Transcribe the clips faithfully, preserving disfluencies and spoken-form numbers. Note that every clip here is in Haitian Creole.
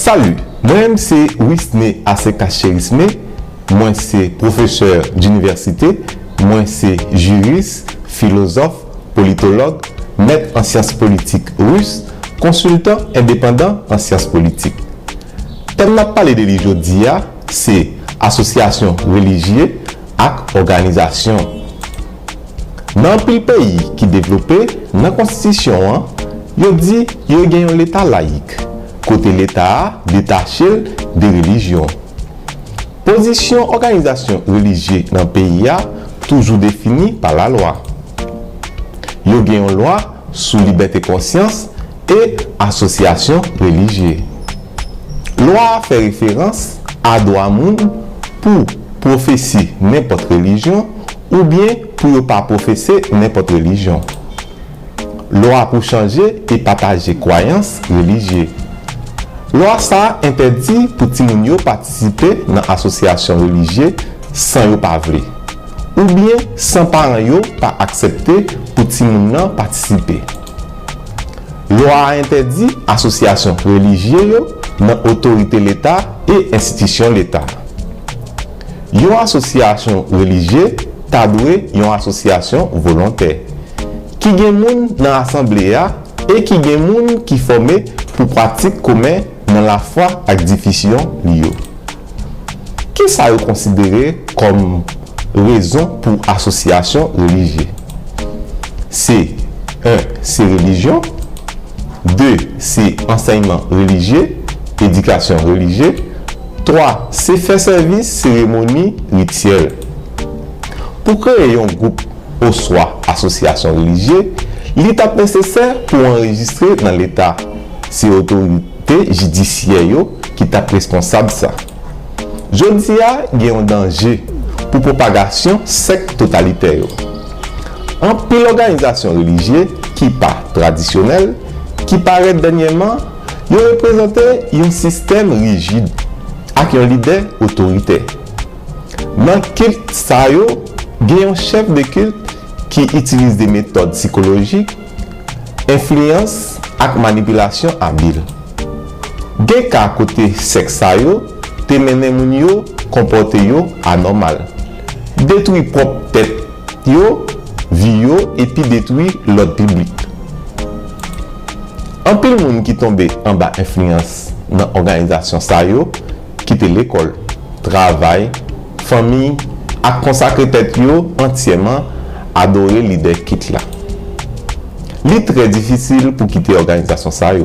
Salut, mwen se Wisne Aseka Cherisme, mwen se pwofesè dinivèsite, mwen se jiris, filozòf, politològ, mèt an syans politik ris, konsiltan endepandan an syans politik. Tèm n ap pale de li jodi a se asosyasyon relijye ak òganizasyon. Nan anpil peyi ki devlope, nan konstitisyon an, yo di yo gen yon leta layik, kote leta a detache l de relijyon. Pozisyon òganizasyon relijye nan peyi a toujou defini pa lalwa. Yo gen yon lwa sou libète konsyans e asosyasyon relijye. Lwa a fè referans a dwa moun pou pwofese nenpòt relijyon oubyen pou yo pa pwofese nenpòt relijyon. Lwa pou chanje e pataje kwayans relijye. Lwa sa a entèdi pou timoun yo patisipe nan asosyasyon relijye san yo pa vle, oubyen san paran yo pa aksepte pou timoun nan patisipe. Lwa a entèdi asosyasyon relijye yo nan otorite leta e enstitisyon leta. Yon asosyasyon relijye ta dwe yon asosyasyon volontè, ki gen moun nan asanble a e ki gen moun ki fòme pou pratik komen nan lafwa ak difizyon li yo. Kisa yo konsidere kòm rezon pou asosyasyon relijye? Se, en, se relijyon, de, se ansèyman relijye, edikasyon relijye, twa, se fè sèvis seremoni rityèl. Pou kreye yon gwoup oswa asosyasyon relijye, li t ap nesesè pou anrejistre nan leta. Se otorite jidisyè yo ki t ap responsab sa. Jodi a, gen yon danje pou pwopagasyon sèk totalitè yo. Anpil òganizasyon relijye ki pa tradisyonèl, ki parèt dènyèman, yo reprezante yon sistèm rijid ak yon lidè otoritè. Nan kilt sa yo, gen yon chèf de kilt ki itilize metòd sikolojik, enfliyans ak manipilasyon abil. Gen ka kote sèk sa yo te mennen moun yo konpòte yo anòmal, detwi pwòp tèt yo, vi yo, epi detwi lòd piblik. Anpil moun ki tonbe anba enfliyans nan òganizasyon sa yo kite lekòl, travay, fanmi, ak konsakre tèt yo antyèman adore lidè kilt la. Li trè difisil pou kite òganizasyon sa yo.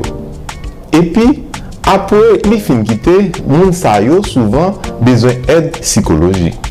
Epi, apre li fin kite, moun sa yo souvan bezwen èd sikolojik.